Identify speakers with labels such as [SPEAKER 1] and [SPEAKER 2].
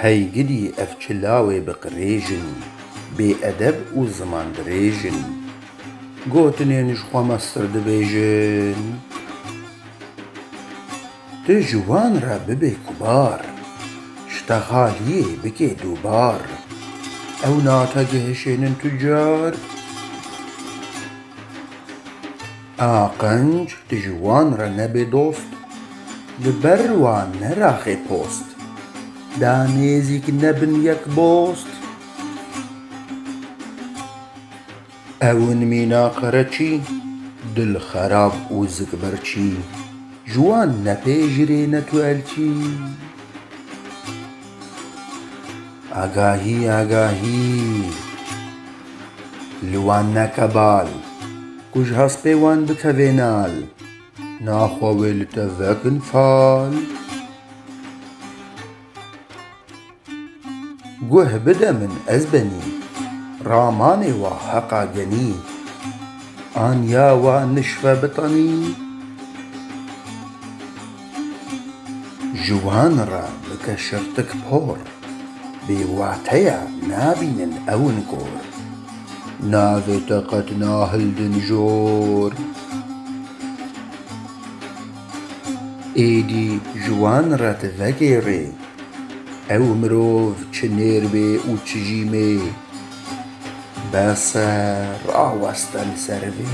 [SPEAKER 1] هەی گدی ئەڤ چ لاوێ bi qirêj in، bê edeb û ziman dirêj in. Gotinên ji xwe meztir dibêjin. Tu ji wan re bibê kubar, ji te xaliyê bikê dûbar. Ew nate gihişênin tu car. A qenc tu ji wan re nebê dost, li ber wan neraxê post. Da nêzîk nebin yek bost. Ew in mîna qereçî, dil xerab û zikbirçî. Ji wan nepêjirê ne tu elçî. Agahî agahî li wan neke bal, ku ji hespê wan bikevê nal, naxwe wê li te vekin fal. Guh bide min ez benî, ramanê wa heqa genî, an ya wa nişve bitenî. Ji wan re bike şirtik por, bê wateya nabînin ew in kor. Navê te qet nahildin jor. Êdî ji wan re tu vegêrê, ew mirov çi nêr bê û çi jî mê, bes e raweste li ser vê.